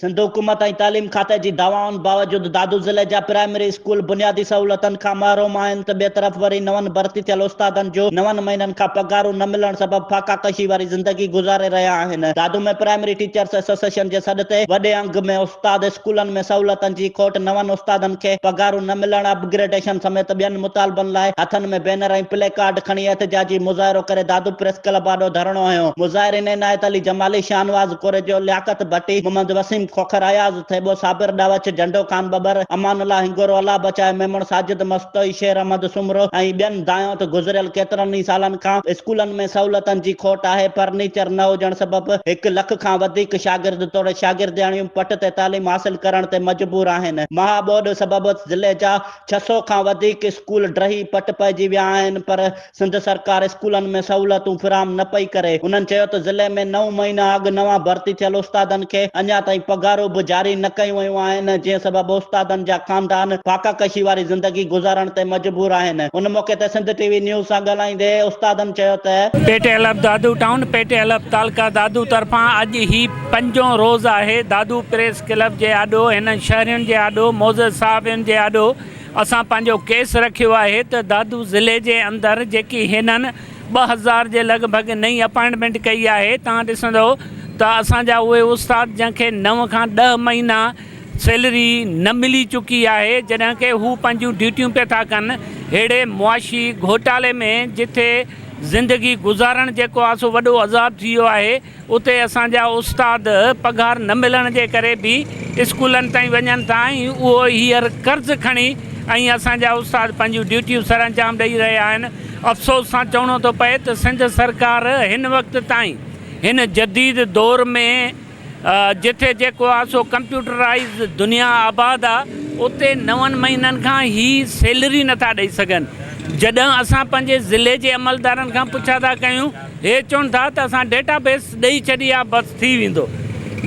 سنڌ حڪومت ۽ تعليم کاتي جي دعوائن باوجود دادو ضلعي جا پرائمري اسڪول بنيادي سهولتن کان محروم آهن ته ٻئي طرف وري نون ڀرتي ٿيل استادن جو نون مهينن کان پگهارون نه ملڻ سبب فاقا ڪشي واري زندگي گذاري رهيا آهن. دادو ۾ پرائمري ٽيچرس ايسوسيئيشن جي سڏ تي وڏي انگ ۾ استاد اسڪولن ۾ سهولتن جي کوٽ، نون استادن کي پگهارون نه ملڻ، اپ گريڊيشن سميت ٻين مطالبن لاء هٿن ۾ بينر ۽ پلي ڪارڊ کڻي احتجاجي مظاهرو ڪري دادو پريس ڪلب آڏو ڌرڻو هنيو. مظاهرين عنايت علي جمالي، شاهنواز ڪوريجو، لياقت ڀٽي، محمد وسيم کوکر، اياز ٿيٻو، صابر ڏاوچ، جهنڊو خان ٻٻر، امان الله هنگورو، الله بچائي ميمڻ، ساجد مستوئي، شير احمد سومرو ۽ ٻين دانهيو ته گذريل ڪيترن ئي سالن کان اسڪولن ۾ سهولتن جي کوٽ آهي، فرنيچر نه هجڻ سبب هڪ لک کان وڌيڪ شاگرد توڙي شاگردياڻيون پٽ تي تعليم حاصل ڪرڻ تي مجبور آهن، مها ٻوڏ سبب ضلعي جا 600 کان وڌيڪ اسڪول ڊهي پٽ پئجي ويا آهن پر سنڌ سرڪار اسڪولن ۾ سهولتون فراهم نه پئي ڪري. هنن چيو ته ضلعي ۾ نو مهينا اڳ نوان ڀرتي ٿيل استادن کي اڃا تائين پگهارون به جاري نه ڪيون ويون آهن، جنهن سبب استادن جا خاندان فاقه ڪشي واري زندگي گذارڻ تي مجبور آهن. ان موقعي تي سنڌ ٽي وي نيوز سان ڳالهائيندي استادن چيو ته. P T L F Dadu town, P T L F تعلقه دادو طرفان اڄ هي پنجون روز آهي دادو پريس ڪلب جي آڏو هنن شهرين جي آڏو معزز صحافين جي آڏو اسان پنهنجو ڪيس رکيو آهي ته دادو ضلعي جي اندر جيڪي هنن 2000 جي لڳ ڀڳ نئين اپائنٽمينٽ ڪئي آهي توهان ڏسندو ته اسان جا اهي استاد جن کي نو کان ڏهه مهينا سيلري نه ملي چڪي آهي جڏهن ڪي هو پنهنجون ڊيوٽيون پيا ٿا ڪن ههڙي معاشي گهوٽالي ۾ جتي زندگي گذارڻ جيڪو آهي سو وڏو عذاب ٿي ويو آهي اتي اسان جا استاد پگهار نه ملڻ جي ڪري به اسڪولن تائين وڃن ٿا ۽ اهو هينئر قرض کڻي ۽ اسان جا استاد پنهنجون ڊيوٽيون سرانجام ڏئي رهيا آهن. افسوس سان چوڻو ٿو پئي ته سنڌ سرڪار هن وقت تائين هن جديد دور ۾ جتي جيڪو آ سو ڪمپيوٽرائيز دنيا آباد آ اتي نون مهينن کان هي سيلري نٿا ڏئي سگهن جڏهن اسان پنهنجي ضلعي جي عملدارن کان پڇا ٿا ڪيون هي چون ٿا ته اسان ڊيٽا بيس ڏئي ڇڏي آ بس ٿي ويندو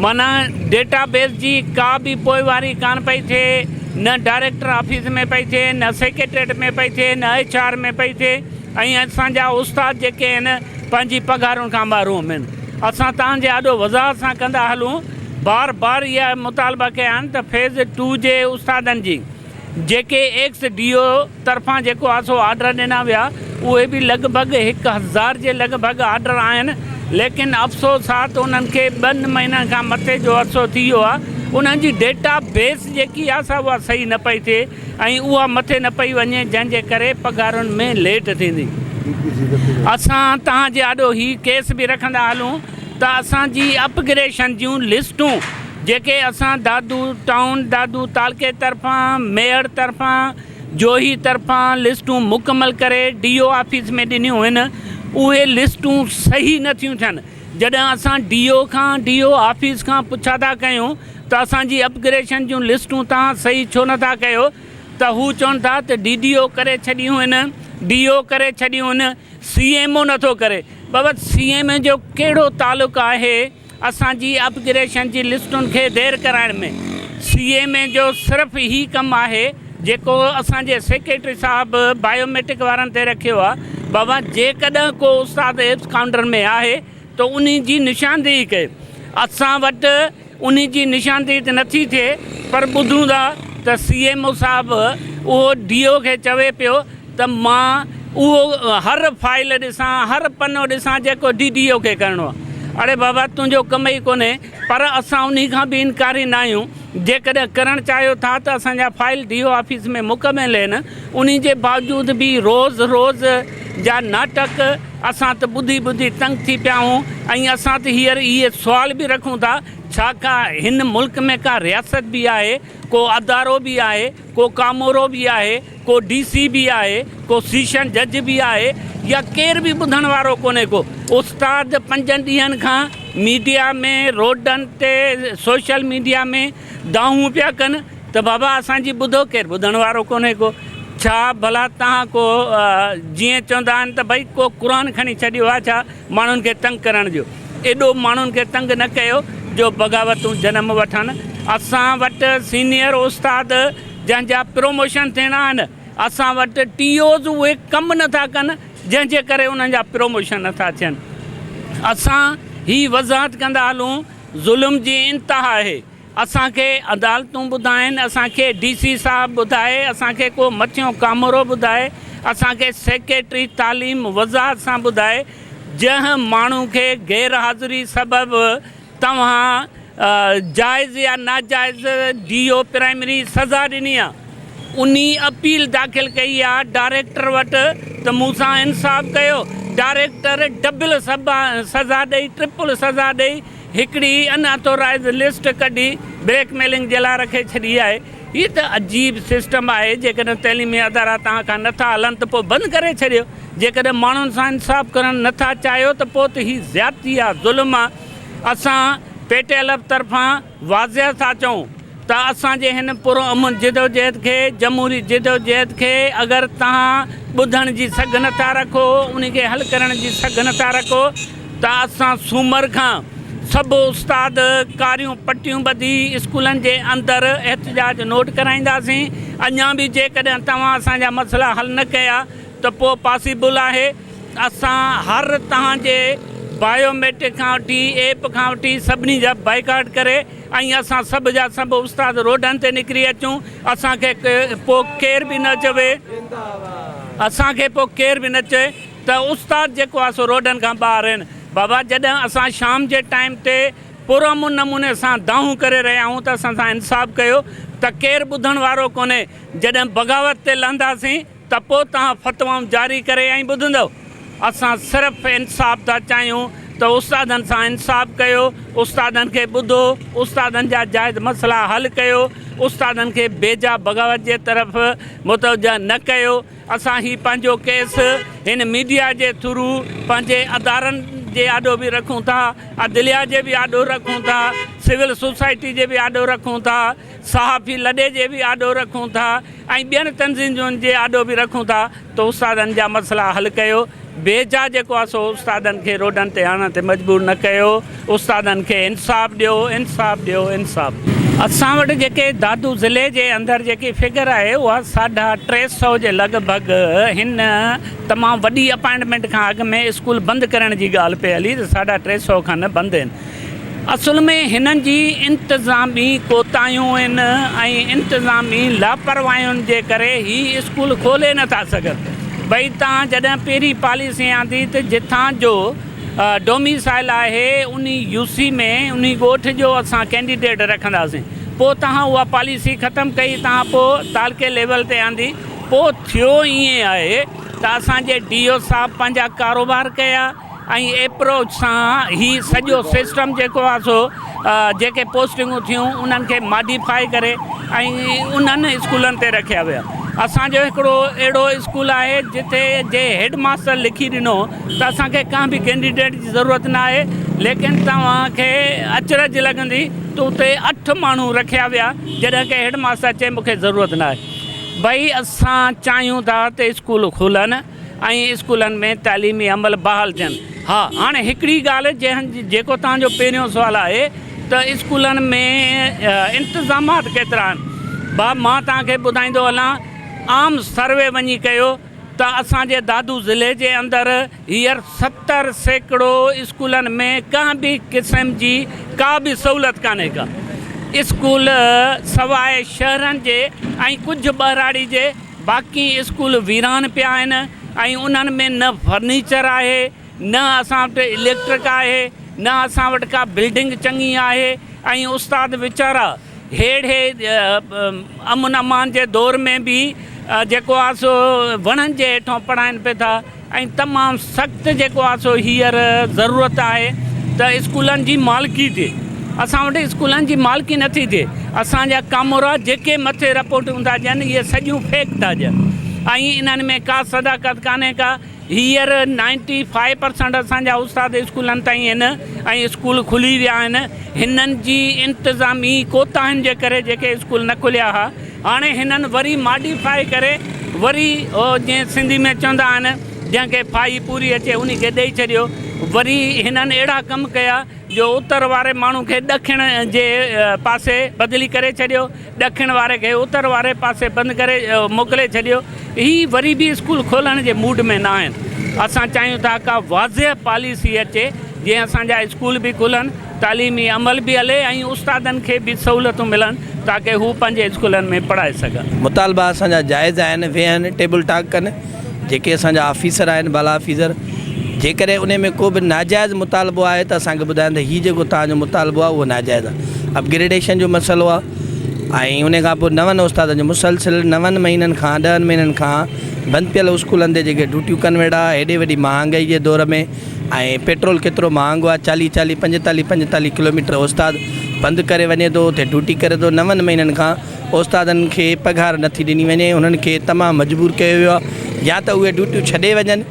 معنيٰ ڊيٽا بيس جي ڪا به پوئواري ڪانه پئي ٿئي نه ڊائريڪٽر آفيس ۾ پئي ٿئي نه سيڪريٽريٽ ۾ پئي ٿئي نه ايڇ آر ۾ پئي ٿئي ۽ اسان جا استاد جيڪي آهن پنهنجي پگهارن کان محروم آهن اسان توهان جي آڏو وضاحت سان ڪندا هلون بار بار اها مطالبا ڪيا آهن ته فيز ٽو جي استادن جي جيڪي ايڪس ڊي او طرفان جيڪو آ سو آرڊر ڏنا ويا اهي به لڳ ڀڳ 1000 جي لڳ ڀڳ آرڊر آهن ليڪن افسوس آ ته انهن کي ٻن مهينن کان مٿي جو عرصو ٿي ويو آ انهن جي ڊيٽا بيس جيڪي آ سا اها صحيح نه پئي ٿئي ۽ اها مٿي نه پئي وڃي جنهن جي ڪري پگهارن ۾ ليٽ ٿيندي. اسان توهان جي آڏو هي ڪيس به رکندا هلون ته اسان جي اپگريشن جون لسٽون جيڪي اسان دادو ٽائون، دادو تعلقي طرفان، ميهڙ طرفان، جوهي طرفان لسٽون مڪمل ڪري ڊي او آفيس ۾ ڏنيون هن اهي لسٽون صحيح نه ٿيون ٿين جڏهن اسان ڊي او کان ڊي او آفيس کان پڇا ٿا ڪيون ته اسان جي اپگريشن جون لسٽون توهان صحيح ڇو نه ٿا ڪيو ته هو چون ٿا ته ڊي ڊي او ڪري ڇڏيون هن ڊي او ڪري ڇڏيون هن سي ايم او نه ٿو ڪري بابا سي ايم او جو ڪهڙو تعلق آهي اسان جي اپگريشن جي لسٽن کي دير ڪرائڻ ۾ سي ايم اي جو صرف هي ڪم آهي جيڪو اسان جي سيڪريٽري صاحب بايوميٽرڪ وارن تي رکيو آهي بابا جيڪڏهن ڪو استاد ايپس ڪائونٽر ۾ آهي ته انهي جي نشاندهي ڪئي اسان وٽ انهي جي نشاندهي ته نٿي ٿئي پر ٻڌون ٿا ته سي ايم او صاحب اهو ڊي او کي چوي پيو ته مان اهو هر فائيل ڏسان، هر پنو ڏسان جيڪو ڊي ڊي او کي ڪرڻو آهي. اڙي بابا تنهنجو ڪم ئي ڪونهي، پر اسان انهي کان به انڪاري ناهيون، جيڪڏهن ڪرڻ چاهيو ٿا ته اسان جا فائيل ڊي او آفيس ۾ مڪمل آهن، انهي جي باوجود به روز روز جا ناٽڪ اسان ته ٻڌي ٻڌي تنگ ٿي پيا آهيون ۽ اسان ته هينئر اهي سوال به رکون ٿا ڇا ڪا هن ملڪ ۾ ڪا رياست به آهي، ڪو ادارو به آهي، ڪو ڪامورو به آهي، ڪو ڊي سي به آهي، ڪو سيشن جج به آهي يا ڪير به ٻڌڻ وارو ڪونهي ڪو استاد پنجن ڏينهن کان ميڊيا ۾ روڊن تي سوشل ميڊيا ۾ دانهون پيا ڪن ته بابا اسان جي ٻڌو ڪير ٻڌڻ وارو ڪونهي ڪو ڇا ڀلا تهان ڪو جيئن چوندا آهن ته ڀئي ڪو قرآن کڻي ڇڏيو آهي ڇا ماڻهن کي تنگ ڪرڻ جو ايڏو ماڻهن کي تنگ نه ڪيو جو بغاوتون جنم وٺن اسان وٽ سينيئر استاد جنهن جا پروموشن ٿيڻا آهن اسان وٽ ٽي اوز اهي ڪم نه ٿا ڪن جنهن جي ڪري انهن جا پروموشن نه ٿا ٿين اسان هي وضاحت ڪندا هلون ظلم جي انتها آهي. اسان کي عدالتون ٻڌائين، اسان کي ڊي سي صاحب ٻڌائي، اسان کي ڪو مٿيون ڪامورو ٻڌائي، اسان کي سيڪريٽري تعليم وضاحت سان ٻڌائي، جنهن ماڻهو کي غير حاضري سبب توهان جائز يا ناجائز ڊي او پرائمري سزا ڏني آ، انهي اپيل داخل ڪئي آ ڊائريڪٽر وٽ ته مون سان انصاف ڪيو، ڊائريڪٽر ڊبل سزا ڏئي ٽرپل سزا ڏئي هڪڙي ان اٿورائيزڊ لسٽ ڪڍي بليڪ ميلنگ جي لاء رکي ڇڏي آهي. هي ته عجيب سسٽم آهي، جيڪڏهن تعليمي ادارا توهان کان نٿا هلن ته پوء بند ڪري ڇڏيو، جيڪڏهن ماڻهن سان انصاف ڪرڻ نٿا چاهيو ته پوء ته هي زيادتي آ، ظلم آ. اسان پي ٽي ايل ايف طرفان واضح ٿا چئون ته اسان جي هن پرامن جدوجهد کي، جمهوري جدوجهد کي اگر توهان ٻڌڻ جي سگهه نٿا رکو، ان کي حل ڪرڻ جي سگهه نٿا رکو ته اسان سومر کان سڀ استاد ڪاريون پٽيون ٻڌي اسڪولن جي اندر احتجاج نوٽ ڪرائينداسين، اڃا به جيڪڏهن توهان اسان جا مسئلا حل نه ڪيا ته پوء پاسيبل آهي اسان هر توهان جي بايو ميٽرڪ کان وٺي ايپ کان وٺي سڀني جا بائيڪاٽ ڪري ۽ اسان سڀ جا سڀ استاد روڊن تي نڪري اچون اسان کي پوء ڪير به نه چوي اسان کي پوء ڪير به نه چوي ته استاد جيڪو آهي سو روڊن کان ٻاهر آهن بابا جڏهن اسان شام جي ٽائيم تي پرامن نموني سان دانهون ڪري رهيا آهيون ته اسان سان انصاف ڪيو ته ڪير ٻڌڻ وارو ڪونهي جڏهن بغاوت تي لهنداسين ته پوء توهان فتوائون جاري ڪري ائين ٻڌندؤ؟ اسان صرف انصاف ٿا چاهيون ته استادن سان انصاف ڪيو، استادن کي ٻڌو، استادن جا جائز مسئلا حل ڪيو، استادن کي بيجا بغاوت جي طرف متوجه نه ڪيو. اسان هي پنهنجو ڪيس هن ميڊيا جي ٿرو پنهنجي ادارن جي آڏو به رکون ٿا، عدليا جي به آڏو رکون ٿا، سول سوسائٽي جي به آڏو رکون ٿا، صحافي لڏي جي به آڏو رکون ٿا ۽ ٻين تنظيمن جي آڏو به رکون ٿا ته استادن جا مسئلا حل ڪيو، بيجا جيڪو آهي سو استادن کي روڊن تي آڻڻ تي مجبور نه ڪيو، استادن کي انصاف ڏيو، انصاف ڏيو، انصاف ڏيو. اسان وٽ جيڪي دادو ضلعي جي اندر جيڪي فگر آهي اها ساڍا 300 جي لڳ ڀڳ هن تمام وڏي اپائنٽمينٽ کان اڳ ۾ اسڪول بند ڪرڻ جي ڳالهه پئي هلي ته ساڍا 300 کن بند آهن. اصل ۾ هنن جي انتظامي ڪوتاهيون ۽ انتظامي لاپرواهين جي ڪري هي اسڪول کولي نه ٿا سگهن. ڀئي تان جڏهن پهرين پاليسي آندي ته جتان جو ڊوميسائل آهي انهي يو سي ۾ انهي ڳوٺ جو اسان ڪينڊيڊيٽ رکنداسين. پوء تهان اها پاليسي ختم ڪئي تهان پوء تعلقي ليول تي آندي. پوء ٿيو ائين آهي ته اسان جي ڊي او صاحب پنهنجا ڪاروبار ڪيا. ۽ ايپروچ سان هي سڄو سسٽم جيڪو آهي سو جيڪي پوسٽنگون ٿيون انهن کي ماڊيفائي ڪري ۽ انهن اسڪولن تي رکيا ويا اسان جو هڪڙو اهڙو اسڪول آهي جتي جي هيڊ ماستر لکي ڏنو ته اسان کي ڪنهن به ڪينڊيڊيٽ جي ضرورت نه آهي ليڪن توهان کي اچرج لڳندي ته اتي اٺ ماڻهو رکيا ويا جڏهن ڪي هيڊ ماستر چئي مون کي ضرورت نه آهي ڀئي اسان چاهيون ٿا ته اسڪول کلن ۽ اسڪولن ۾ تعليمي عمل بحال ٿين. ها هاڻي هڪڙي ڳالهه جنهن جيڪو توهان جو پهريون سوال آهي ته اسڪولن ۾ انتظامات ڪيترا آهن با مان توهان کي ٻڌائيندو هلان عام سروي وڃي ڪيو ته اسان جي دادو ضلعي جي اندر هينئر 70% اسڪولن ۾ ڪنهن به قسم جي ڪا به سهولت ڪانهي ڪا اسڪول سواء شهرن جي ۽ ڪجهه ٻهراڙي جي باقي اسڪول ويران پيا آهن ۽ انهن ۾ نه فرنيچر آهي نه اسان وٽ اليڪٽرڪ آهي نه اسان وٽ ڪا بلڊنگ چڱي آهي ۽ استاد ويچارا ههڙي امن امان جي دور ۾ به جيڪو آهي سو وڻن جي هيٺان پڙهائين پئي ٿا ۽ تمام سخت جيڪو آهي سو هينئر ضرورت آهي ته اسڪولن جي مالڪي ٿئي. اسان وٽ اسڪولن جي مالڪي نٿي ٿئي. اسان جا ڪامورا جيڪي مٿي رپورٽون ٿا ڏين اهي سڄيون فيڪ ٿا ڏين ۽ انهن ۾ ڪا صداقت ڪانهي ڪا. هينئر نائنٽي فائيو پرسنٽ اسان جا استاد اسڪولن تائين آهن ۽ اسڪول کلي ويا آهن. هنن جي انتظامي ڪوتاهين جي ڪري جيڪي اسڪول نه کليا ها هاڻي هنن وري ماڊيفائي ڪري وري هو جيئن سنڌي ۾ چوندا آهن جنهن کي ڦاهي پوري اچي انهي کي ڏئي ڇڏيو وري هنن اهڙا ڪم ڪيا جو اتر واري ماڻهو کي ڏکڻ جي پاسي بدلي ڪري ڇڏيو ڏکڻ واري کي اتر واري پاسي بند ڪري موڪلي ڇڏيو هي وري به اسڪول کولڻ جي موڊ ۾ نه آهن اسان چاهيون ٿا ڪا واضح پاليسي اچي جيئن اسان جا اسڪول به کلن تعليمي عمل به هلي ۽ استادن کي به سهولتون ملن تاڪه هو پنهنجي اسڪولن ۾ پڙهائي سگهن. مطالبا اسان جا جائز آهن، ويهن ٽيبل ٽاڪ ڪن، جيڪي اسان جا آفيسر آهن بالا آفيسر، جيڪڏهن انهي ۾ ڪو به ناجائز مطالبو آهي ته اسان کي ٻڌائن ته هي جيڪو توهان جو مطالبو آهي اهو ناجائز آهي، اپگريڊيشن جو مسئلو آهي ۽ انهي کان پوء نون استادن جو مسلسل نون مهينن کان ڏهن مهينن کان بند پيل اسڪولن تي جيڪي ڊيوٽيون ڪن ويٺا هيڏي وڏي مهانگائي جي دور ۾ ۽ پيٽرول ڪيترو مهانگو آهي چاليهه چاليهه پنجيتاليهه پنجيتاليهه ڪلوميٽر استاد پنڌ ڪري وڃي ٿو اتي ڊيوٽي ڪري ٿو نون مهينن کان استادن کي پگهار نٿي ڏني وڃي انهن کي تمام مجبور ڪيو ويو آهي يا ته اهي ڊيوٽيون ڇڏي وڃن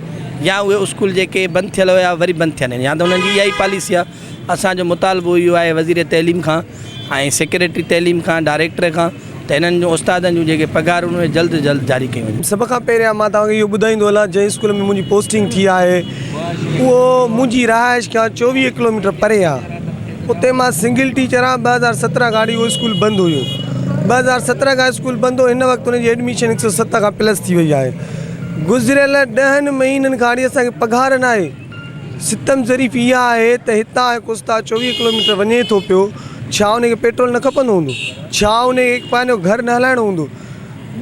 يا اهي اسڪول جيڪي بند ٿيل هيا وري بند ٿين يا ته انهن جي اها ئي پاليسي آهي اسان جو مطالبو اهو آهي وزير تعليم کان ۽ سيڪريٽري تعليم کان ڊائريڪٽر کان ته هنن جون استادن جون جيڪي پگهارون اهي جلد جلد جاري ڪيون وڃن. سڀ کان پهريان مان توهان کي اهو ٻڌائيندو هلان جنهن اسڪول ۾ منهنجي پوسٽنگ ٿي آهي اهو منهنجي رهائش کان 24 ڪلوميٽر پري آهي اتي مان سنگل ٽيچر آهيان 2017 کان وٺي اهو اسڪول بند هيو 2017 کان اسڪول بند هو هن وقت ان جي ايڊميشن 107 کان پلس ٿي وئي آهي گذريل ڏهن مهينن کان وٺي اسان کي پگهار ناهي. ستم ظريف اها آهي ته هتان هڪ استاد 24 ڪلوميٽر وڃي ٿو پيو، ڇا ان کي پيٽرول نه کپندو هوندو؟ ڇا ان کي پنهنجو گهر نه هلائڻو هوندو؟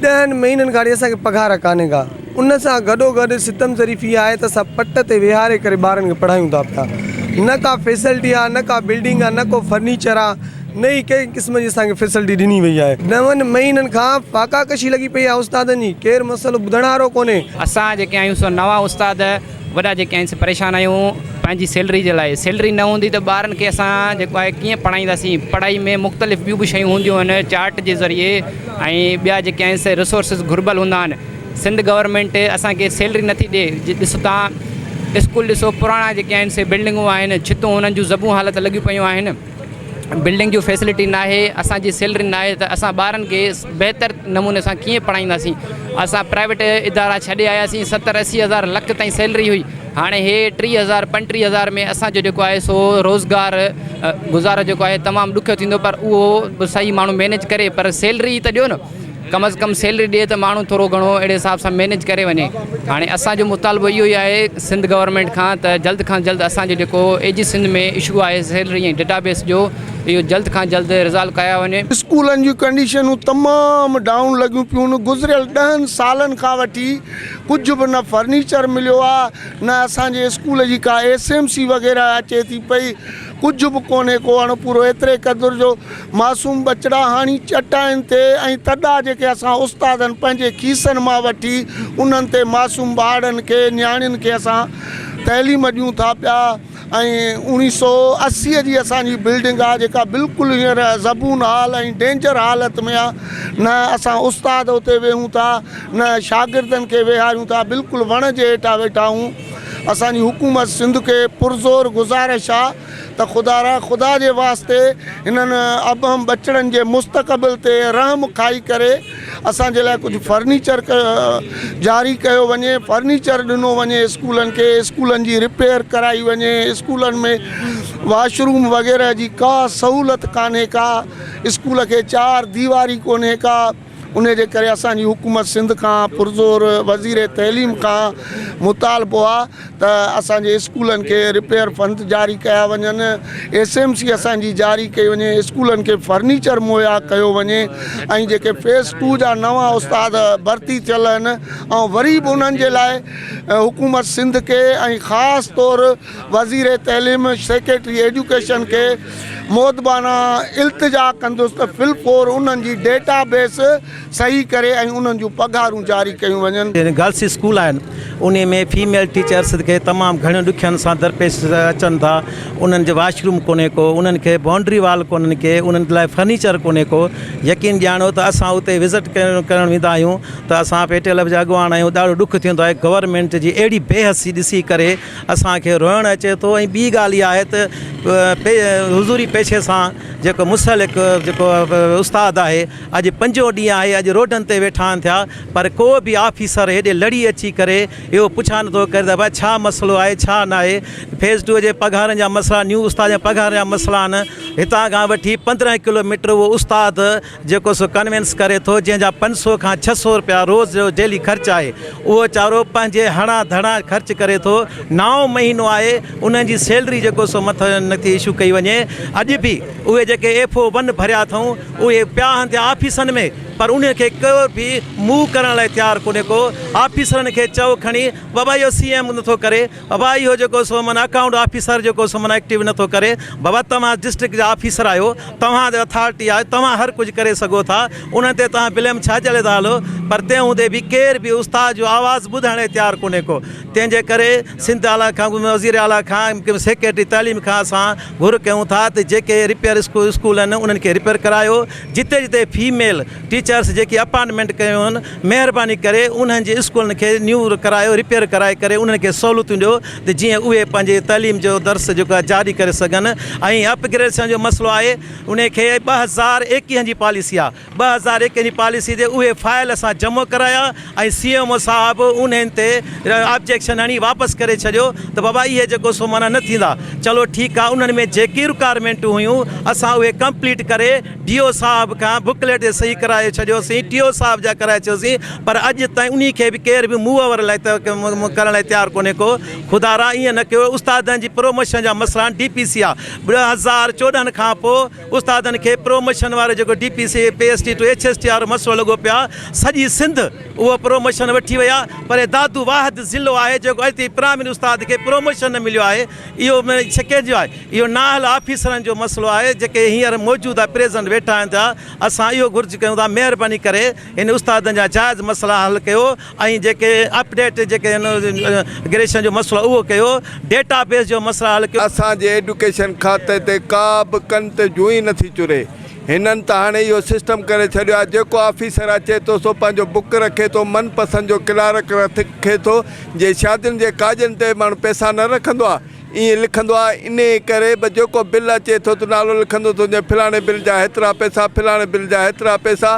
ڏهن مهينن کان وٺي اسان کي پگهار ڪانهي ڪا. ان سان گڏوگڏ ستم ظريف اها آهي ته اسان پٽ تي ويهاري ڪري ٻارن کي پڙهايون ٿا پيا. نه ڪا فيسلٽي آهي، نه ڪا بلڊنگ آهي، نه ڪو فرنيچر آهي، نه ئي ڪنهن قسم جي اسان کي فيسلٽي ڏني وئي آهي. نون مهينن کان فاقا ڪشي لڳي پئي آهي استادن جي، ڪير مسئلو ٻڌڻ وارو ڪونهي. اسان جيڪي آهيون سو نوان استاد وڏا جيڪي آهن سي پريشان آهيون پنهنجي سيلري جي لاء سيلري نه هوندي ته ٻارن کي اسان جيڪو آهي ڪيئن پڙهائينداسين پڙهائي ۾ مختلف ٻيون به شيون هونديون آهن چارٽ جي ذريعي ۽ ٻيا جيڪي آهن سي ريسورسز گهربل هوندا آهن سنڌ گورنمينٽ اسان کي سيلري نٿي ڏي ڏسو تان اسڪول ڏسو پراڻا جيڪي آهن سي بلڊنگون آهن ڇتون انهن جون زبون حالت لڳيون پيون آهن بلڊنگ جون فيسلٽي ناهي اسان جي سيلري ناهي ته اسان ٻارن کي بهتر نموني سان ڪيئن پڙهائينداسين اسان پرائيويٽ ادارا ڇڏي آياسين ستر اسي هزار لک تائين سيلري هئي هاڻي هي ٽيهه هزار پنٽيهه هزار ۾ اسان جو جيڪو آهي سو روزگار گذارو جيڪو آهي تمام ڏکيو ٿيندو پر اهو به صحيح ماڻهو مينيج ڪري پر سيلري ته ڏيو نه ڪم از ڪم سيلري ڏي ته ماڻهو ٿورو گهڻو اهڙي حساب سان مينيج ڪري وڃي هاڻي اسان جو مطالبو اهو ئي آهي سنڌ گورنمينٽ کان ته جلد کان جلد اسان جو جيڪو اي جي سنڌ ۾ اشو آهي سيلري ۽ ڊيٽا بيس جو اهو جلد کان جلد ريزالو ڪيا وڃي. اسڪولن جون ڪنڊيشنون تمام ڊائون لڳيون پيون گذريل ڏهن سالن کان وٺي ڪجهه به نه فرنيچر مليو آ نه اسان جي اسڪول جي ڪا ايس ايم سي وغيره اچي ٿي پئي ڪجهه به ڪونهي ڪو اڻ پورو ايتري قدر جو معصوم ٻچڙا هاڻي چٽائين تي ۽ تڏا جيڪي اسان استادن پنهنجي کيسن مان وٺي انهن تي معصوم ٻارڙن کي نياڻين کي اسان تعليم ڏيون ٿا پيا ۽ اوڻيهه سو 80 جي اسان جي بلڊنگ آ جيڪا بلڪل هينئر زبون حال ۽ ڊينجر حالت ۾ آ نه اسان استاد اتي ويهون ٿا نه شاگردن کي ويهاريون ٿا بلڪل وڻ جي هيٺان ويٺا آهيون اسان جي حڪومت سنڌ کي پرزور گذارش آ ته خدارا خدا جي واسطي هنن ابهم ٻچڙن جي مستقبل تي رحم کائي ڪري اسان جي لاء ڪجهه فرنيچر جاري ڪيو وڃي فرنيچر ڏنو وڃي اسڪولن کي اسڪولن جي رپيئر ڪرائي وڃي اسڪولن ۾ واش روم وغيره جي ڪا سهولت ڪانهي ڪا اسڪول کي چار ديواري ڪونهي ڪا. انهي جي ڪري اسان جي حڪومت سنڌ کان پرزور وزير تعليم کان مطالبو آ ته اسان جي اسڪولن کي رپيئر فند جاري ڪيا وڃن ايس ايم سي اسان جي جاري ڪئي وڃي اسڪولن کي فرنيچر مهيا ڪيو وڃي ۽ جيڪي فيز ٽو جا نوان استاد ڀرتي ٿيل آهن ۽ وري به انهن جي لاء حڪومت سنڌ کي ۽ خاص طور وزير تعليم سيڪريٽري ايجوڪيشن کي مودبانه التجا ڪندس ته في الفور انهن جي ڊيٽا بيس صحيح ڪري ۽ انهن جون پگهارون جاري ڪيون وڃن. گرلس اسڪول آهن انهي ۾ فيميل ٽيچرس کي تمام گهڻين ڏکين سان درپيش اچن ٿا انهن جي واش روم ڪونهي ڪو انهن کي بائونڊري وال ڪونهن ڪي انهن لاء فرنيچر ڪونهي ڪو يقين ڄاڻو ته اسان اتي وزٽ ڪرڻ ويندا آهيون ته اسان پي ٽي ايل ايف جا اڳواڻ آهيون ڏاڍو ڏک ٿيندو آهي گورنمينٽ جي اهڙي بي حسي ڏسي ڪري اسان کي روئڻ اچي ٿو ۽ ٻي ڳالهه اها آهي ته حضوري پيشي سان جيڪو مسلڪ جيڪو استاد آهي اڄ پنجون ڏينهن آهي. اڄ روڊن تي ويٺا آهن ٿيا پر ڪو به آفيسر هيڏي لڙي اچي ڪري اهو پڇا نٿو ڪري ته ڀاء ڇا مسئلو آهي ڇا ناهي فيز ٽو جي پگهارن جا مسئلا نيو استاد جا پگهارن جا مسئلا آهن هتان کان وٺي 15 ڪلو ميٽر اهو استاد جيڪو سو ڪنوينس ڪري ٿو جنهن جا 500 کان 600 روپيا روز جو ڊيلي خرچ آهي اهو ويچارو پنهنجي هڻان ڌڻان خرچ ڪري ٿو نائون مهينو آهي انهن جي سيلري جيڪو سو مٿن نٿي اشو ڪئي وڃي اڄ به اهي جيڪي ايف او ون ڀريا اٿئون اهي پيا آهن ٿيا آفيسن ۾ پر انهن کي ڪو به موو ڪرڻ لاء تيار ڪونهي ڪو آفيسرن کي چئو کڻي بابا اهو سي ايم نٿو ڪري بابا اهو جيڪو سو معنيٰ اڪائونٽ آفيسر جيڪو سو معنيٰ ايڪٽو نٿو ڪري بابا توهان ڊسٽرڪٽ جا آفيسر آهيو توهان تي اٿارٽي آهي توهان هر ڪجهه ڪري سگهو ٿا انهن تي توهان بليم ڇا جي لاء ٿا هلو پر تنهن هوندي به ڪير به استاد جو آواز ٻڌڻ لاء تيار ڪونهي ڪو تنهن جي ڪري سنڌ اعليٰ کان وزير اعليٰ کان سيڪريٽري تعليم کان اسان گهر ڪيون ٿا ته جيڪي رپيئر اسڪول آهن انهن کي رپيئر ڪرايو جتي جتي فيميل ٽيچرس جيڪي اپائنٽمينٽ ڪيون آهن مهرباني ڪري انهن جي اسڪولن کي نيو ڪرايو رپيئر ڪرائي ڪري انهن کي سهولتون ڏيو ته جيئن اهي پنهنجي تعليم جو درس جيڪو آهي جاري ڪري سگهن ۽ اپ گريڊيشن جو مسئلو آهي انهي کي 2021 جي پاليسي آهي 2021 جي پاليسي تي اهي فائل اسان جمع ڪرايا ۽ سي ايم او صاحب انهن تي آبجيڪشن هڻي واپس ڪري ڇڏيو ته بابا اهي جيڪو سو معنيٰ نه ٿيندا چلو ٺيڪ آ انهن ۾ جيڪي رڪوائرمينٽون هيون اسان اهي ڪمپليٽ ڪري ڊي او صاحب کان بڪليٽ تي صحيح ڪرائي ڇڏيوسين ٽي او صاحب جا ڪرائي ڇڏيوسين پر اڄ تائين انهي کي به ڪير به موو اوور لاء ڪرڻ لاء تيار ڪونهي ڪو خدا را ائين نه ڪيو استادن جي پروموشن جا مسئلا آهن ڊي پي سي آ 2014 کان پوء استادن کي پروموشن وارو جيڪو D P C P S T to H S T وارو مسئلو لڳو پيو آهي سڄي سنڌ اهو پروموشن وٺي وئي آهي پر دادو واحد ضلعو آهي جيڪو اڄ تائين پرائمري استاد کي پروموشن نه مليو آهي اهو ڪنهن جو آهي اهو نااهل آفيسرن جو مسئلو آهي جيڪي هينئر موجوده پريزنٽ ويٺا آهن ٿا اسان اهو گهرج ڪيون ٿا مهرباني ڪري هن استادن جا جائز مسئلا حل ڪيو ۽ جيڪي اپڊيٽ جيڪي آهن گريشن جو مسئلو اهو ڪيو ڊيٽا بيس جو مسئلا حل ڪيو. اسان جي ايڊيوڪيشن کاتي تي ڪا به ڪن تي جون ئي نٿي چري. هنن ته هاڻي اهو سسٽم ڪري ڇڏيو آهي جيڪو آفيسر اچي ٿو سو پنهنجو بڪ رکي ٿو من پسند جو ڪلارڪ رکي ٿو جي شادين جي ڪاڄن تي ماڻهو پئسا نه رکندو آهي ائين لکندو آهي انهي ڪري به جيڪو بل اچي ٿو ته نالو لکندو ٿو وڃي فلاڻي بل جا هيترا پئسا فلاڻي بل جا هيترا پئسا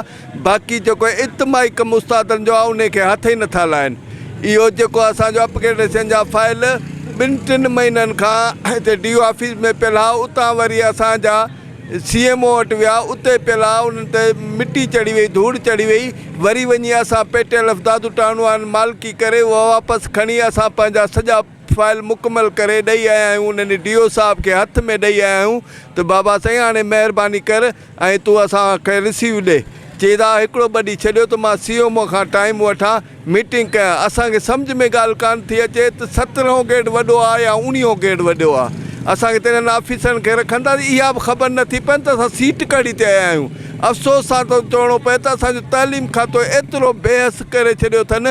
باقي جيڪو اجتماعي ڪم استادن جو آهي انهي کي هٿ ئي نٿا لائن. اهو جيڪو اسان جو اپگريڊيشن جا فائل ٻن ٽن مهينن کان هتي ڊي او آفيس ۾ پيل ها اتان وري اسان جا سي ايم او وٽ ويا اتي پيل ها انهن تي مٽي چڙهي وئي ڌوڙ چڙهي وئي وري وڃي اسان P T L F Dadu town وارن مالڪي ڪري اها واپس کڻي اسان پنهنجا سڄا فائل مڪمل ڪري ڏئي آيا آهيون انهن ڊي او صاحب کي هٿ ۾ ڏئي آيا آهيون ته بابا سائين هاڻي مهرباني ڪر ۽ تون اسان کي رسيو ڏي. چي ٿا هڪڙو ٻه ڏينهن ڇڏيو ته مان سي ايم او کان ٽائيم وٺان ميٽنگ ڪيان. اسان کي سمجهه ۾ ڳالهه ڪانه ٿي اچي ته سترهون گيٽ وڏو آ يا اوڻيهون گيٽ وڏو آ. اسان کي ته انهن آفيسرن کي رکندا ته اها به خبر نه ٿي پئن ته اسان سيٽ ڪهڙي تي آيا آهيون. افسوس سان ٿو چوڻو پئي ته اسان جو تعليم کاتو ايترو بي حس ڪري ڇڏيو اٿن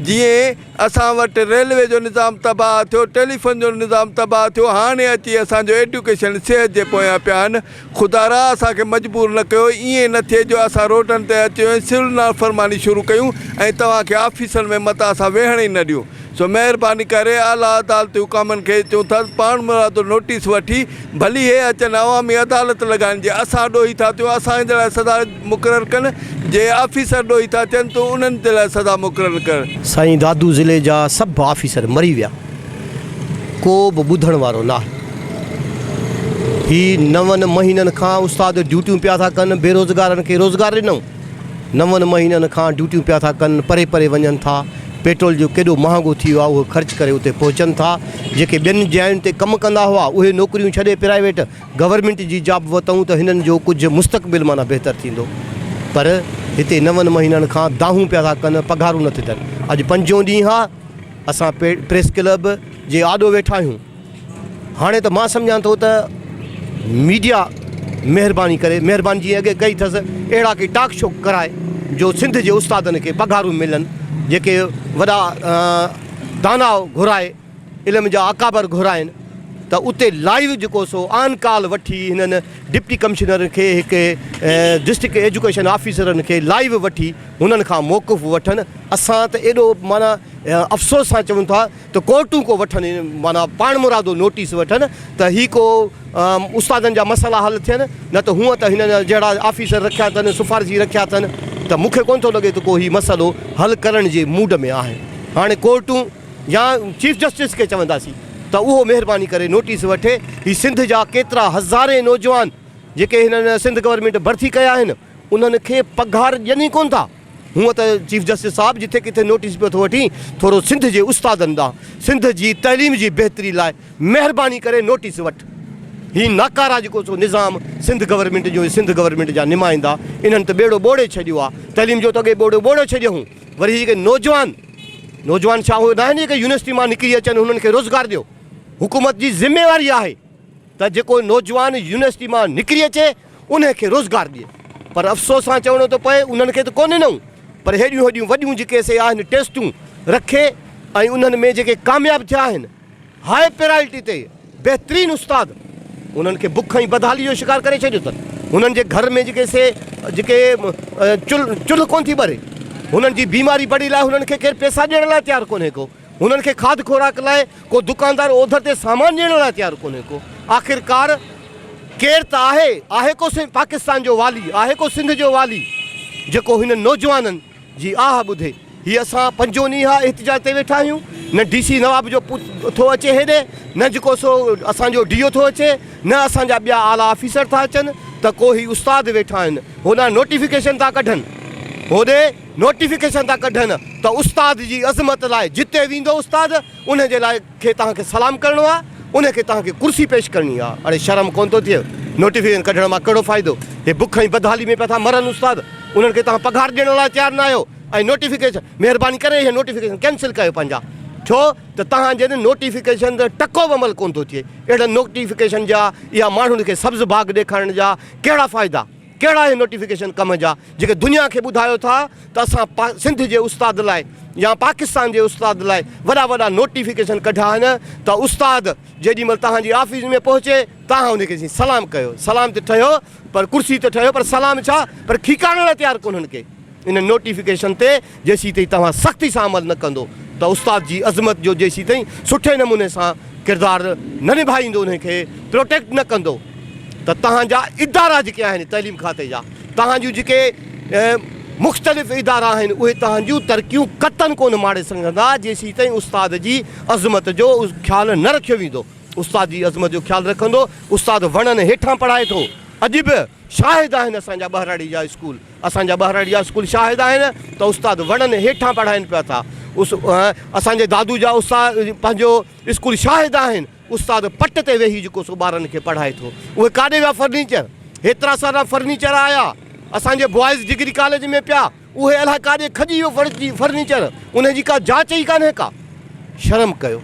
جيئن اسان وٽ ريلوي جو نظام تباهه ٿيو، ٽيليفون جو نظام تباهه ٿيو، هاڻي اچي اسان جو ايڊيوڪيشن صحت جي پويان پيا آهن، خدارا اسان کي مجبور نه ڪيو، ائين نه ٿئي جو اسان روڊن تي اچي ۽ سول نافرماني شروع ڪيون ۽ توهان کي آفيسن ۾ متان اسان ويهڻ ئي نه ڏيون، سو مهرباني ڪري اعليٰ عدالتي حڪامن کي چئون ٿا ته پاڻمرادو نوٽيس وٺي ڀلي هي اچن عوامي عدالت لڳائن جي اسان ڏوهي ٿا ٿيون اسان جي لاء سزا مقرر ڪن جي آفيسر ڏوهي ٿا ٿين ته انهن جي لاء سزا مقرر ڪر. سائين دادو ضلعي جا سڀ آفيسر مري ويا ڪو به ٻڌڻ وارو ناهي هي نون مهينن کان استاد ڊيوٽيون پيا ٿا ڪن بيروزگارن کي روزگار ڏنئون نون مهينن کان ڊيوٽيون پيا ٿا ڪن پري پري وڃن ٿا پيٽرول جو ڪيڏو مهانگو ٿي ويو آهي اهو خرچ ڪري اتي پهچن ٿا جيڪي ٻين جاين تي ڪم ڪندا هئا اهي نوڪريون ڇڏي پرائيويٽ گورنمينٽ جي جاب وتئون ته هنن جو ڪجهه مستقبل معنيٰ بهتر ٿيندو پر هتي نون مهينن کان دانهون پيا ٿا ڪن پگهارون نه ٿيون ٿين اڄ پنجون ڏينهن آهي اسان پريس ڪلب جي آڏو ويٺا آهيون هاڻي ته مان سمجهان ٿو ته ميڊيا مهرباني ڪري مهرباني جيئن اڳي ڪئي اٿس اهڙا ڪي ٽاڪ شو ڪرائي جو سنڌ جي استادن کي پگهارون ملن جيڪي وڏا داناء گهرائي علم جا اڪابر گهرائن ته اتي لائيو جيڪو سو آن ڪال وٺي هنن ڊپٽي ڪمشنرن کي هڪ ڊسٽرڪٽ ايجوڪيشن آفيسرن کي لائيو وٺي هنن کان موقف وٺن اسان ته ايڏو معنيٰ افسوس سان چون ٿا ته ڪورٽون ڪو وٺن معنيٰ پاڻمرادو نوٽيس وٺن ته هي ڪو استادن جا مسئلا حل ٿين نه ته هونء ته هنن جهڙا آفيسر رکيا اٿن سفارشي رکيا اٿن. ته مون کي ڪونه ٿو لڳي ته ڪو هي مسئلو حل ڪرڻ جي موڊ ۾ آهي. هاڻي ڪورٽون يا چيف جسٽس کي چونداسين ته اهو مهرباني ڪري نوٽيس وٺي. هي سنڌ جا ڪيترا هزارين نوجوان جيڪي هنن سنڌ گورنمينٽ ڀرتي ڪيا آهن انهن کي پگهار ڏين ئي ڪونه ٿا. هونء ته چيف جسٽس صاحب جٿي ڪٿي نوٽيس پيو ٿو وٺين ٿورو سنڌ جي استادن ڏانهن سنڌ جي تعليم جي بهتري لاء مهرباني ڪري نوٽيس وٺ. هي ناڪارا جيڪو سو نظام سنڌ گورنمينٽ جو سنڌ گورنمينٽ جا نمائندا انهن ته ٻيڙو ٻوڙي ڇڏيو آ. تعليم جو ته اڳي ٻوڙو ٻوڙيو ڇڏيو هون. وري هي جيڪي نوجوان نوجوان ڇا اهي ناهن جيڪي يونيورسٽي مان نڪري اچن انهن کي روزگار ڏيو. حڪومت جي ذميواري آهي ته جيڪو نوجوان يونيورسٽي مان نڪري اچي انهي کي روزگار ڏئي. پر افسوس سان چوڻو ٿو پئي انهن کي ته ڪونه ڏنائون پر هيڏيون هيڏيون وڏيون جيڪي سي آهن ٽيسٽون رکي ۽ انهن ۾ جيڪي ڪامياب ٿيا آهن هاء پرائرٽي تي بهترين استاد انهن کي بک ۽ بدحالي جو شڪار ڪري ڇڏيو اٿن. هنن جي گهر ۾ جيڪي سي جيڪي چلهه ڪونه ٿي ٻري. هنن جي بيماري بڙي لاء هنن کي ڪير پئسا ڏيڻ لاء تيار ڪونهي ڪو. هنن کي کاڌ خوراڪ لاء ڪو دڪاندار اوڌر تي سامان ڏيڻ لاء تيار ڪونهي ڪو. آخرڪار ڪير ته آهي، آهي ڪو پاڪستان جو والي، آهي ڪو سنڌ جو والي جيڪو هنن نوجوانن جي آهه ٻڌي. هي اسان پنجون ڏينهن آ احتجاج تي ويٺا آهيون، نه ڊي سي نواب جو پوت ٿو اچي هيڏي، نه جيڪو سو اسان جو ڊي او ٿو اچي، نه اسان جا ٻيا اعليٰ آفيسر ٿا اچن ته ڪو هي استاد ويٺا آهن هوڏانهن نوٽيفڪيشن ٿا ڪڍن، هوڏي نوٽيفڪيشن ٿا ڪڍن ته استاد جي عظمت لاء جتي ويندو استاد ان جي لاء کي توهان کي سلام ڪرڻو آ، ان کي توهان کي ڪرسي پيش ڪرڻي آ، اڙي شرم ڪونه ٿو ٿئي، نوٽيفڪيشن ڪڍڻ مان ڪهڙو فائدو، هي بک ۽ بدحالي ۾ پيا ٿا مرن استاد، انهن کي توهان پگهار ڏيڻ لاء تيار نه آهيو ۽ نوٽيفڪيشن، مهرباني ڪري اهي نوٽيفڪيشن ڪينسل ڪيو پنهنجا، ڇو ته توهان جن نوٽيفڪيشن تي ٽڪو به عمل ڪونه ٿو ٿئي، اهڙن نوٽيفڪيشن جا اها ماڻهن کي سبز باغ ڏيکارڻ جا ڪهڙا فائدا، ڪهڙا اهي نوٽيفڪيشن ڪم جا جيڪي دنيا کي ٻڌايو ٿا ته اسان سنڌ جي استاد لاء يا پاڪستان جي استاد لاء وڏا وڏا نوٽيفڪيشن ڪڍيا آهن ته استاد جيڏي مهل توهان جي آفيس ۾ پهچي توهان ان کي سلام ڪيو سلام ته ٺهيو پر ڪرسي ته ٺهيو پر سلام ڇا پر کيڪارڻ لاء تيار ڪونهن ڪي ان نوٽيفڪيشن تي جيسيتائين توهان سختي سان عمل نه ڪندو ته استاد جي عظمت جو جيسيتائين سٺي نموني سان ڪردار نه نڀائيندو انهن کي پروٽيڪٽ نه ڪندو ته توهان جا ادارا جيڪي آهن تعليم کاتي جا توهان جون جيڪي مختلف ادارا آهن اهي توهان جون ترقيون قطعن ڪونه ماڻي سگهندا جيسيتائين استاد جي عظمت جو خيال نه رکيو ويندو استاد جي عظمت جو خيال رکندو استاد وڻن هيٺان پڙهائي ٿو اڄ به شاهد آهن اسان جا ٻهراڙي جا اسڪول اسان جا ٻهراڙي جا اسڪول شاهد آهن ته استاد وڻن هيٺان پڙهائين پيا ٿا. اسان جي دادو جا استاد پنهنجو اسڪول شاهد آهن استاد پٽ تي ويهي جيڪو سو ٻارن کي پڙهائي ٿو. اهي ڪاڏي ويا فرنيچر؟ هيترا سارا فرنيچر آيا اسان جي بوائز ڊگري ڪاليج ۾ پيا اهي الائي ڪاڏي کڄي ويو فرنيچر انهي جي ڪا جاچ ئي ڪانهي ڪا. شرم ڪيو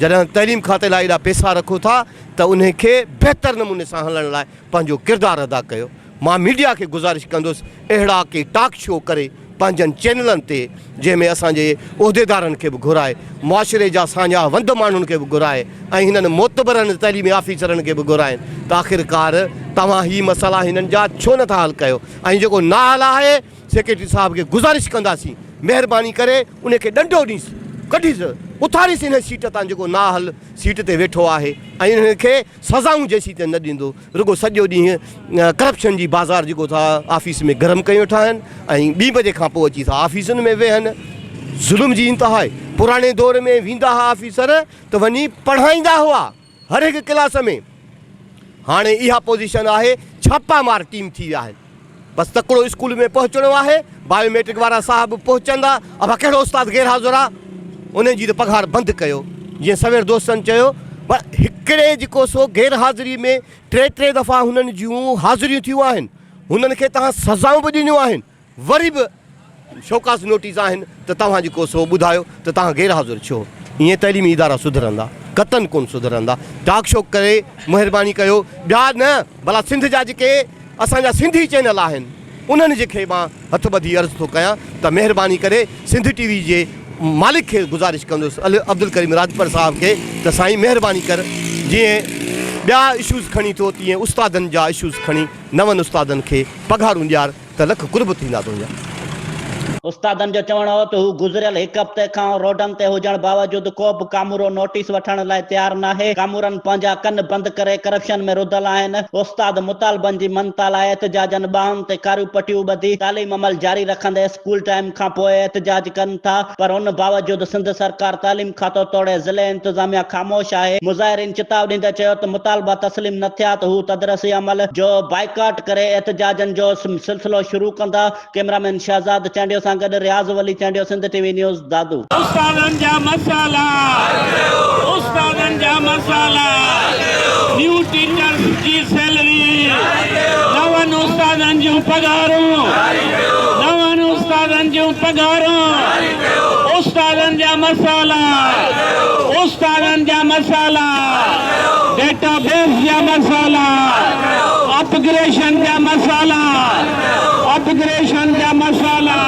جڏهن تعليم کاتي لاء ايڏا پيسا رکو ٿا ته انهي کي بهتر نموني سان هلڻ لاء پنهنجو ڪردار ادا ڪيو. مان ميڊيا کي گذارش ڪندس اهڙا ڪي ٽاڪ شو ڪري پنهنجن چينلن تي جنهن ۾ اسان جي عهديدارن کي به گهرائي معاشري جا ساڃاهه وند ماڻهن کي به گهرائي ۽ هنن معتبرن تعليمي آفيسرن کي به گهرائين ته آخرڪار توهان هي مسئلا هنن جا ڇو نٿا حل ڪيو ۽ جيڪو نااهل آهي سيڪريٽري صاحب کي گذارش ڪنداسين مهرباني ڪري ان کي ڏنڊو ڏينس ڪڍيس اٿاريس ان سيٽ تان جيڪو نااهل سيٽ تي ويٺو آهي ۽ انهن کي سزائون جيسيتائين نه ڏيندو رڳو سڄو ڏينهن ڪرپشن جي بازار جيڪو ٿا آفيس ۾ گرم ڪيون ويٺا آهن ۽ ٻي بجي کان پوء اچي ٿا آفيسن ۾ ويهن ظلم جي انتها آهي پراڻي دور ۾ ويندا هئا آفيسر ته وڃي پڙهائيندا هئا هر هڪ ڪلاس ۾ هاڻي اها پوزيشن آهي ڇاپا مار ٽيم ٿي ويا آهن بس تڪڙو اسڪول ۾ پهچڻو آهي، بايو ميٽرڪ وارا صاحب به پهچندا، ابا ڪهڙو استاد غير حاضر آ، انهن جي ته پگهار بند ڪيو، جيئن سوير دوستن چيو، پر هڪڙي جيڪو سو غير حاضري ۾ ٽي ٽي دفعا هنن جون حاضريون ٿيون آهن، هنن کي توهان سزائون به ڏنيون آهن، وري به شوڪاز نوٽيس آهن ته توهان جيڪو سو ٻڌايو ته توهان غير حاضر ڇو؟ ائين تعليمي ادارا سڌرندا؟ قطعن ڪونه سڌرندا. ٽاڪ شو ڪري مهرباني ڪيو ٻيا نه ڀلا سنڌ جا جيڪي اسان جا سنڌي چينل آهن انهن جي کي مان هٿ ٻڌي عرض ٿو ڪيان ته مهرباني ڪري سنڌ ٽي وي جي مالڪ کي گذارش ڪندس عبدالڪريم راڄپر صاحب کي ته سائين مهرباني ڪر جيئن ٻيا اشوز کڻي ٿو تيئن استادن جا اشوز کڻي نون استادن کي پگهارون ڏيار ته لک قرب ٿيندا تنهنجا. استادن جو چوڻ هو ته هو گذريل هڪ هفتي کان روڊن تي هجڻ باوجود ڪو به ڪامورو نوٽيس وٺڻ لاء تيار ناهي، ڪامورن پنهنجا ڪن بند ڪري ڪرپشن ۾ رڌل آهن، استاد مطالبن جي مڃتا لاء احتجاجن ٻانهن تي ڪاريون پٽيون ٻڌي تعليم عمل جاري رکندي اسڪول ٽائيم کانپوء احتجاج ڪن ٿا پر ان باوجود سنڌ سرڪار تعليم کاتو توڙي ضلعي انتظاميا خاموش آهي، مظاهرين چتاء ڏيندي چيو ته مطالبا تسليم نه ٿيا ته هو تدرسي عمل جو بائيڪاٽ ڪري احتجاجن جو سلسلو شروع ڪندا. ڪئميرا مين شهزاد چانڊيو سان گڏ Riaz Wali Chandio Sindh T V news Dadu. استادن جا مسئلا استادن جا مسئلا نيو ٽيچرس جي سيلري نون استادن جون پگهارون نون استادن جون پگهارون استادن جا مسئلا استادن جا مسئلا ڊيٽا بيس جا مسئلا اپگريشن جا مسئلا اپگريشن جا مسئلا.